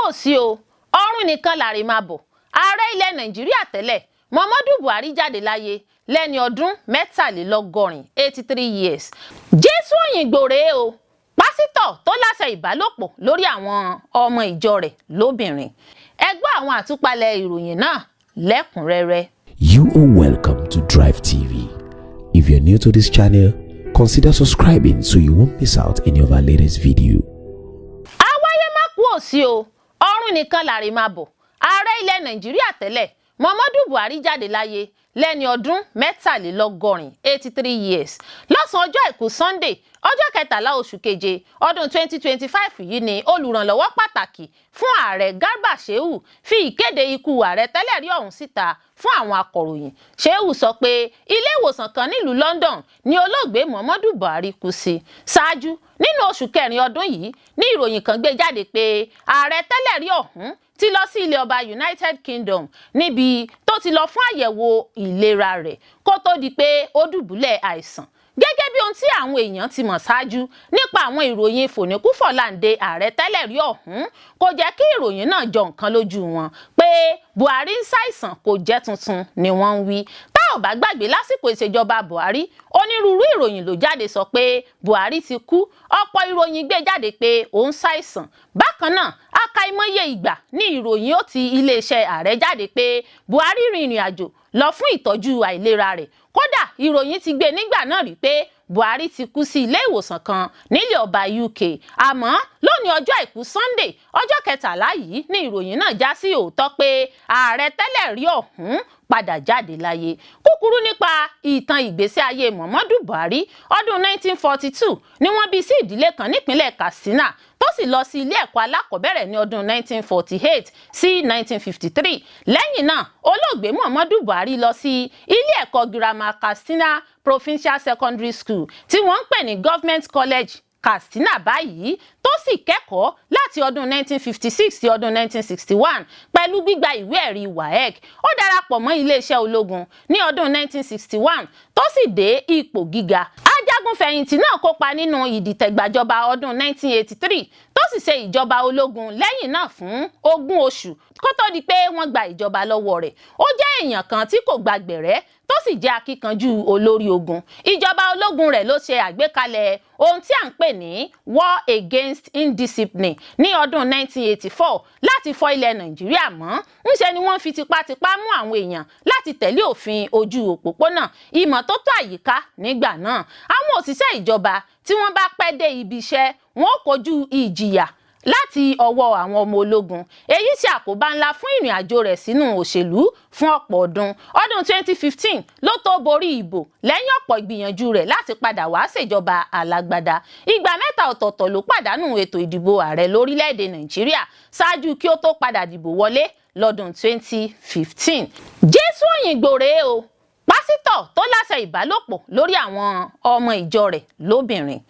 Ò sí o, ọ̀run nìkan làrè máa bọ̀. Ààrẹ ilẹ̀ Nàìjíríà tẹ́lẹ̀ Muhammadu Buhari jáde láyé lẹ́ni ọdún 83, 83 years. Jésù Òyìnbó rèé o, pásítọ̀ tó láṣẹ ìbálòpọ̀ lórí àwọn ọmọ ìjọ rẹ̀ lóbìnrin. Ẹ gbọ́ àwọn àtúpalẹ̀ ìròyìn náà lẹ́kùnrẹ́rẹ́. You are welcome to Drive TV. If you're new to this channel, consider subscribing so you won't miss out any of our latest video. Awáyé má kú ò sí o, ọ̀run nìkan làrè máa bọ̀. Ààrẹ ilẹ̀ Nàìjíríà tẹ́lẹ̀ Muhammadu Buhari jáde láyé lẹ́ni ọdún 83, 83 years, lọ́sàn-án ọjọ́ Àìkú Sunday, ọjọ́ 13 oṣù keje ọdún 2025 yìí ni olùrànlọ́wọ́ pàtàkì fún ààrẹ Garba Shehu fi ìkéde ikú ààrẹ tẹ́lẹ̀ rí ọ̀hún síta fún àwọn akọ̀ròyìn. Shehu sọ pé ilé ìwòsàn kan nílùú London ni olóògbé Muhammadu Buhari kú sí. Ṣáájú, nínú oṣù kẹrin ọdún yìí ní ìròyìn kan gbé jáde pé ààrẹ tẹ́lẹ̀ rí ọ̀hún ti lọ sí ilẹ̀ ọba United Kingdom, níbi tó ti lọ fún àyẹ̀wò ìlera rẹ̀ kó tó di pé ó dùbúlẹ̀ àìsàn. Gẹ́gẹ́ bí ohun tí àwọn èèyàn ti mọ̀ ṣáájú nípa àwọn ìròyìn fòníkúfọ̀láǹde ààrẹ tẹ́lẹ̀ rí ọ̀hún, kò jẹ́ kí ìròyìn náà jọ nǹkan lójú wọn. Pé Buhari ń ṣàìsàn kò jẹ́ tuntun ni wọ́n ń wí. Tá ò bá gbàgbé, lásìkò ìṣèjọba Buhari, onírúurú ìròyìn ló jáde sọ pé Buhari ti kú. Ọ̀pọ̀ ìròyìn gbé jáde pé ó ń ṣàìsàn. Bákan náà, àkàìmọye ìgbà ní ìròyìn ó ti iléeṣẹ́ ààrẹ jáde pé Buhari rin ìrìn àjò lọ fún ìtọ́jú àìlera rẹ̀. Kódà, ìròyìn ti gbé nígbà náà rí pé Buhari ti kú sí ilé ìwòsàn kan nílẹ̀ ọba UK. Àmọ́ lónìí, ọjọ́ Àìkú Sunday, ọjọ́ 13 yìí ní ìròyìn náà já sí òótọ́ pé ààrẹ tẹ́lẹ̀ rí ọ̀hún padà jáde láyé. Kúkúrú nípa ìtàn ìgbésí ayé Muhammadu Buhari: ọdún 1942 ni wọ́n bí sí ìdílé kan nípínlẹ̀ Katsina, tó sì lọ sí ilé ẹ̀kọ́ alákọ̀ọ́bẹ̀rẹ̀ ní ọdún 1948 sí 1953. Lẹ́yìn náà, olóògbé Muhammadu Buhari lọ sí ilé ẹ̀kọ́ girama Katsina Provincial Secondary School, tí wọ́n ń pè ní Government College Katsina báyìí, tó sì kẹ́kọ̀ọ́ láti ọdún 1956 sí ọdún 1961 pẹ̀lú gbígba ìwé ẹ̀rí WAEC. Ó darapọ̀ mọ́ iléeṣẹ́ ológun ní ọdún 1961, tó sì dé ipò gíga. Ajagunfẹ̀yìntì náà kópa nínú ìdìtẹ̀gbàjọba ọdún 1983, tó sì ṣe ìjọba ológun lẹ́yìn náà fún 20 oṣù kó tó di pé wọ́n gba ìjọba lọ́wọ́ rẹ̀. Ó jẹ́ èèyàn kan tí kò gba gbẹ̀rẹ́, tó sì jẹ́ akíkanjú olórí ogun. Ìjọba ológun rẹ̀ ló ṣe àgbékalẹ̀ ohun tí à ń pè ní War Against Indiscipline ní ọdún 1984 láti fọ ilẹ̀ Nàìjíríà mọ́. Ńṣe ni wọ́n fi tipátipá mú àwọn èèyàn láti tẹ̀lé òfin ojú òpópónà, ìmọ́tótó àyíká nígbà náà. Àwọn òṣìṣẹ́ ìjọba tí wọ́n bá pẹ́ dé ibi iṣẹ́, wọn ó kojú ìjìyà láti ọwọ́ àwọn ọmọ ológun. Èyí ṣe àkóbá ńlá fún ìrìn àjò rẹ̀ sínú òṣèlú fún ọ̀pọ̀ ọdún. Ọdún 2015 ló tó borí ìbò lẹ́yìn ọ̀pọ̀ ìgbìyànjú rẹ̀ láti padà wá ṣèjọba alágbádá. Ìgbà mẹ́ta ọ̀tọ̀ọ̀tọ̀ ló pàdánù ètò ìdìbò ààrẹ lórílẹ̀‐èdè Nàìjíríà ṣáájú kí ó tó padà dìbò wọlé lọ́dún 2015. Jésù Òyìnbó rèé o, pásítọ̀ tó láṣẹ ìbálòpọ̀ lórí àwọn ọmọ ìjọ rẹ̀ lóbìnrin.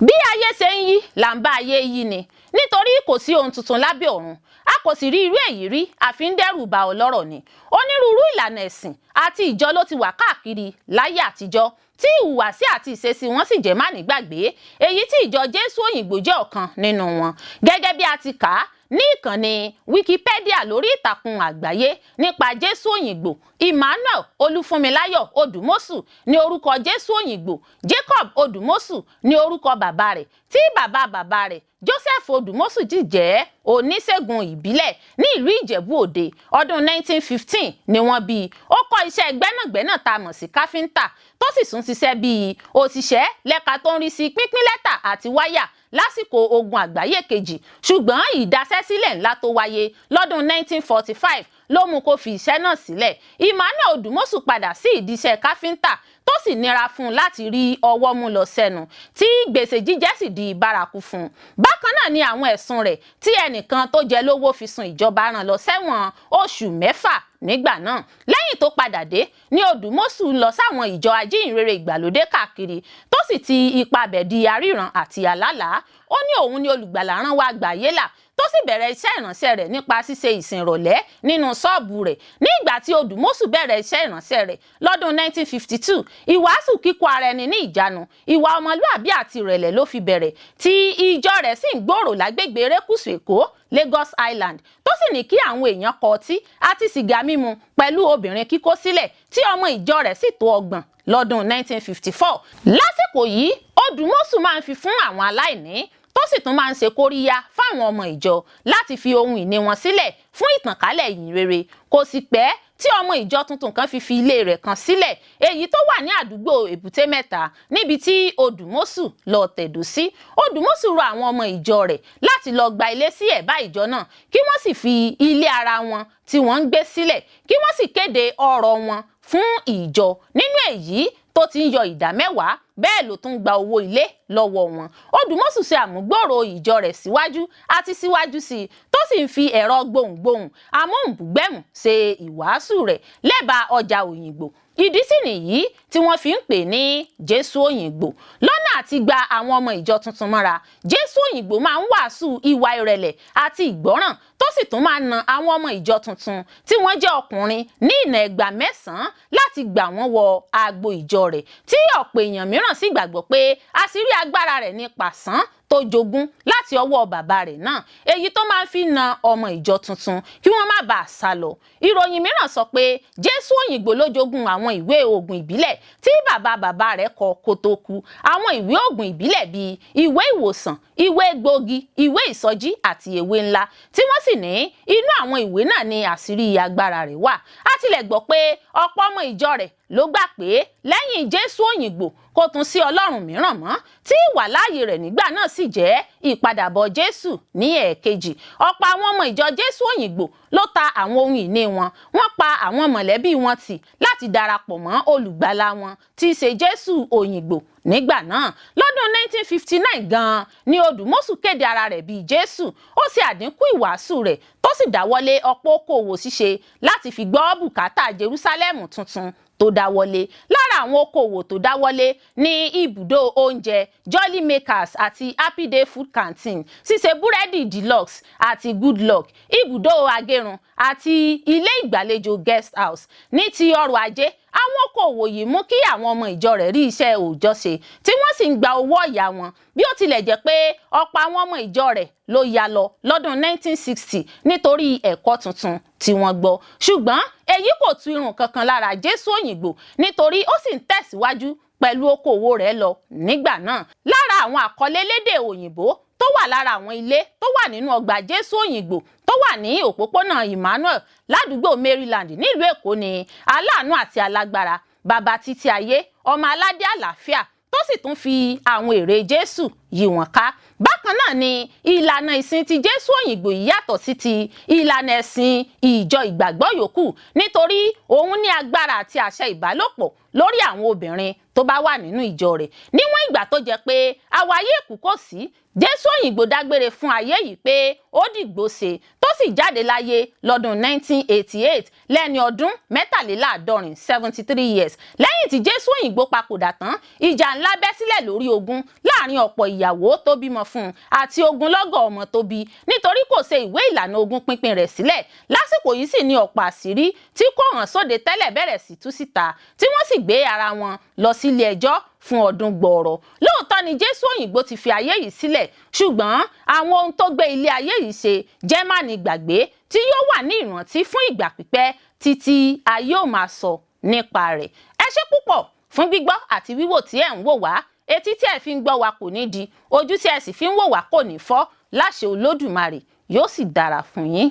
Bí ayé ṣe ń yí là ń bá ayé yí ni, nítorí kò sí ohun tuntun lábẹ́ ọ̀run. A kò sì rí irú èyí rí, àfi ń dẹ́rù ba ọlọ́rọ̀ ni. Onírúurú ìlànà ẹ̀sìn àti ìjọ ló ti wà káàkiri láyé àtijọ́, tí ìhùwàsí àti ìṣesí wọn sì jẹ́ mánigbàgbé, èyí tí ìjọ Jésù Òyìnbó jẹ́ ọ̀kan nínú wọn. Gẹ́gẹ́ bí a ti kà á ní ìkànnì Wikipedia lórí ìtàkùn àgbáyé nípa Jésù Òyìnbó, Emmanuel Olúfúnmiláyọ̀ Odùmọ̀ṣù ní orúkọ Jésù Òyìnbó. Jacob Odùmọ̀ṣù ní orúkọ bàbá rẹ̀, tí bàbá bàbá rẹ̀ Joseph Odùmọ̀ṣù sì jẹ́ oníṣègùn ìbílẹ̀ ní ìlú Ìjẹ̀bú Òde. Ọdún 1915 ni wọ́n bí i. Ó kọ́ iṣẹ́ gbẹ́nàgbẹ́nà tá a mọ̀ sí káfíńtà, tó sì tún ṣiṣẹ́ bíi òṣìṣẹ́ lẹ́ka tó ń rí sí pínpín lẹ́tà àti wáyà lásìkò Ogun Àgbáyé Kejì. Ṣùgbọ́n ìdaṣẹ́sílẹ̀ ńlá tó wáyé lọ́dún 1945 ló mú kó fi iṣẹ́ náà sílẹ̀. Emmanuel Odùmọ̀ṣù padà sí ìdí iṣẹ́ káfíńtà, tó sì nira fún un láti rí ọwọ́ mú lọ sẹ́nu, tí gbèsè jíjẹ sì di bárakú fún un. Bákan náà ni àwọn ẹ̀sùn rẹ̀ tí ẹnìkan tó jẹ lówó fi sun ìjọba rán lọ sẹ́wọ̀n oṣù 6 nígbà náà. Lẹ́yìn tó padà dé ní Odùmọ̀ṣù ń lọ sáwọn ìjọ ajíhìnrere ìgbàlódé káàkiri, tó sì ti ipa bẹ̀ di aríran àti alálàá. Ó ní òun ni olùgbàlà rán wá gbàyé là, tó tó sì bẹ̀rẹ̀ iṣẹ́ ìránṣẹ́ rẹ̀ nípa ṣíṣe ìsìn ìrọ̀lẹ́ nínú ṣọ́ọ̀bù rẹ̀. Ní ìgbà tí Odùmọ̀ṣù bẹ̀rẹ̀ iṣẹ́ ìránṣẹ́ rẹ̀ lọ́dún 1952, ìwàásù kíkó ara ẹni ní ìjánu, ìwà ọmọlúàbí àti ìrẹ̀lẹ̀ ló fi bẹ̀rẹ̀, tí ìjọ rẹ̀ sì ń gbòòrò lágbègbè erékùṣù Èkó, Lagos Island, tó sì ní kí àwọn èèyàn kọ ọtí àti sìgá mímu pẹ̀lú obìnrin kíkó sílẹ̀, tí ọmọ ìjọ rẹ̀ sì tó 30 lọ́dún 1954. Lásìkò yìí, Odùmọ̀ṣù máa ń fi fún àwọn aláìní, tó sì tún máa ń ṣe kóríyá fáwọn ọmọ ìjọ láti fi ohun ìní wọn sílẹ̀ fún ìtànkálẹ̀ ìyìn rere. Kò sì pẹ́ tí ọmọ ìjọ tuntun kan fi fi ilé rẹ̀ kan sílẹ̀, èyí tó wà ní àdúgbò Èbúté Mẹ́ta, níbi tí Odùmọ̀ṣù lọ tẹ̀dó sí. Odùmọ̀ṣù rọ àwọn ọmọ ìjọ rẹ̀ láti lọ gba ilé sí ẹ̀bá ìjọ náà, kí wọ́n sì fi ilé ara wọn tí wọ́n ń gbé sílẹ̀, kí wọ́n sì kéde ọrọ̀ wọn fún ìjọ, nínú èyí tó ti ń yọ ìdá 10, bẹ́ẹ̀ ló tún gba owó ilé lọ́wọ́ wọn. Odùmọ̀ṣù ṣe àmúgbòòrò ìjọ rẹ̀ síwájú àti síwájú sí i, tó sì ń fi ẹ̀rọ gbohùngbohùn amóhùnbúgbẹ̀mù ṣe ìwàásù rẹ̀ lẹ́bàá ọjà Òyìngbò. Ìdí sì nìyí tí wọ́n fi ń pè ní Jésù Òyìngbò. Lọ́nà àti gba àwọn ọmọ ìjọ tuntun mọ́ra, Jésù Òyìngbò máa ń wàásù ìwà ìrẹ̀lẹ̀ àti ìgbọ́ràn, tó sì tún máa ń na àwọn ọmọ ìjọ tuntun tí wọ́n jẹ́ ọkùnrin ní ìnà ẹgbàá 9 láti gbà wọ́n wọ agbo ìjọ rẹ̀, tí ọ̀pọ̀ èèyàn mìíràn sì gbàgbọ́ pé àṣírí agbára rẹ̀ ní pàṣán tó jogún láti ọwọ́ bàbá rẹ̀ náà, èyí tó máa ń fi na ọmọ ìjọ tuntun kí wọ́n má bàa sá lọ. Ìròyìn mìíràn sọ pé Jésù Òyìngbò ló jogún àwọn ìwé oògùn ìbílẹ̀ tí bàbá bàbá rẹ̀ kọ kó tó kú. Àwọn ìwé oògùn ìbílẹ̀ bíi ìwé ìwòsàn, ìwé egbòogi, ìwé ìsọjí àti ewé ńlá, tí wọ́n sì ní inú àwọn ìwé náà ni àṣírí agbára rẹ̀ wà. A tilẹ̀ gbọ́ pé ọ̀pọ̀ ọmọ ìjọ rẹ̀ ló gbà pé lẹ́yìn Jésù Òyìngbò kò tún sí Ọlọ́run mìíràn mọ́, tí ìwàláàyè rẹ̀ nígbà náà sì jẹ́ ìpadàbọ̀ Jésù ní ẹ̀ẹ̀kejì. Ọ̀pọ̀ àwọn ọmọ ìjọ Jésù Òyìngbò ló ta àwọn ohun ìní wọn, wọ́n pa àwọn mọ̀lẹ́bí wọn tì láti darapọ̀ mọ́ olùgbàlà wọn tí í ṣe Jésù Òyìngbò nígbà náà. Lọ́dún 1959 gan-an ni Odùmọ̀ṣù kéde ara rẹ̀ bíi Jésù. Ó ṣe àdínkù ìwàásù rẹ̀, tó sì dáwọ́lé ọ̀pọ̀ okòwò ṣíṣe láti fi gbọ́ bùkátà Jerúsálẹ́mù tuntun tó dáwọ́lé. Lára àwọn okòwò tó dáwọ́lé ní ibùdó oúnjẹ Jolly Makers àti Happy Day Food Canteen, ṣíṣe búrẹ́dì Deluxe àti Good Luck, ibùdó agérun àti ilé ìgbàlejò guest house. Ní ti ọrọ̀ ajé, àwọn okòwò yìí mú kí àwọn ọmọ ìjọ rẹ̀ rí iṣẹ́ òòjọ́ ṣe, tí wọ́n sì ń gba owó ọ̀yà wọn, bí ó tilẹ̀ jẹ́ pé ọ̀pọ̀ àwọn ọmọ ìjọ rẹ̀ ló ya lọ lọ́dún 1960 nítorí ẹ̀kọ́ tuntun tí wọ́n gbọ́. Ṣùgbọ́n èyí kò tu irun kankan lára Jésù Òyìngbò, nítorí ó sì ń tẹ̀síwájú pẹ̀lú okòwò rẹ̀ lọ nígbà náà. Lára àwọn àkọlé lédè òyìnbó tó wà lára àwọn ilé tó wà nínú ọgbà Jésù Òyìngbò tó wà ní òpópónà Emmanuel ládùúgbò Maryland nílùú Èkó ni aláàánú àti alágbára, bàbá títí ayé, ọmọ aládé àlàáfíà, tó sì tún fi àwọn ère Jésù yí wọn ká. Bákan náà ni ìlànà ìsìn ti Jésù Òyìngbò yìí yàtọ̀ sí ti ìlànà ẹ̀sìn ìjọ ìgbàgbọ́ yòókù, nítorí òun ní agbára àti àṣẹ ìbálòpọ̀ lórí àwọn obìnrin tó bá wà nínú ìjọ rẹ̀. Níwọ̀n ìgbà tó jẹ́ pé àwáyé èkú kò sí, Jésù Òyìngbò dágbére fún ayé yìí pé ó dìgbò ṣe, tó sì jáde láyé lọ́dún 1988 lẹ́ni ọdún 73, 73 years. Lẹ́yìn tí Jésù Òyìngbò papòdà tán, ìjà ńlá bẹ́ sílẹ̀ lórí ogún láàrin ọ̀pọ̀ ìyàwó tó bímọ fún un àti ogunlọ́gọ̀ ọmọ tó bí, nítorí kò ṣe ìwé ìlànà ogún pínpín rẹ̀ sílẹ̀. Lásìkò yìí sì ni ọ̀pọ̀ àṣírí tí kò hàn sóde tẹ́lẹ̀ bẹ̀rẹ̀ sí tú síta, tí wọ́n sì gbé ara wọn lọ sílé ẹjọ́ fún ọdún gbọọrọ. Lóòótọ́ ni Jésù Òyìngbò ti fi ayé yìí sílẹ̀, ṣùgbọ́n àwọn ohun tó gbé ilé ayé yìí ṣe jẹ́ má ní gbàgbé, tí yóò wà ní ìrántí fún ìgbà pípẹ́ títí ayé ò máa sọ nípa rẹ̀. Ẹ ṣé púpọ̀ fún gbígbọ́ àti wíwò tí ẹ̀ ń wò wá. Etí tí ẹ fi ń gbọ́ wa kò ní di, ojú tí ẹ sì fi ń wò wá kò ní fọ́ láṣẹ Olódùmarè. Yóò sì dára fún yín.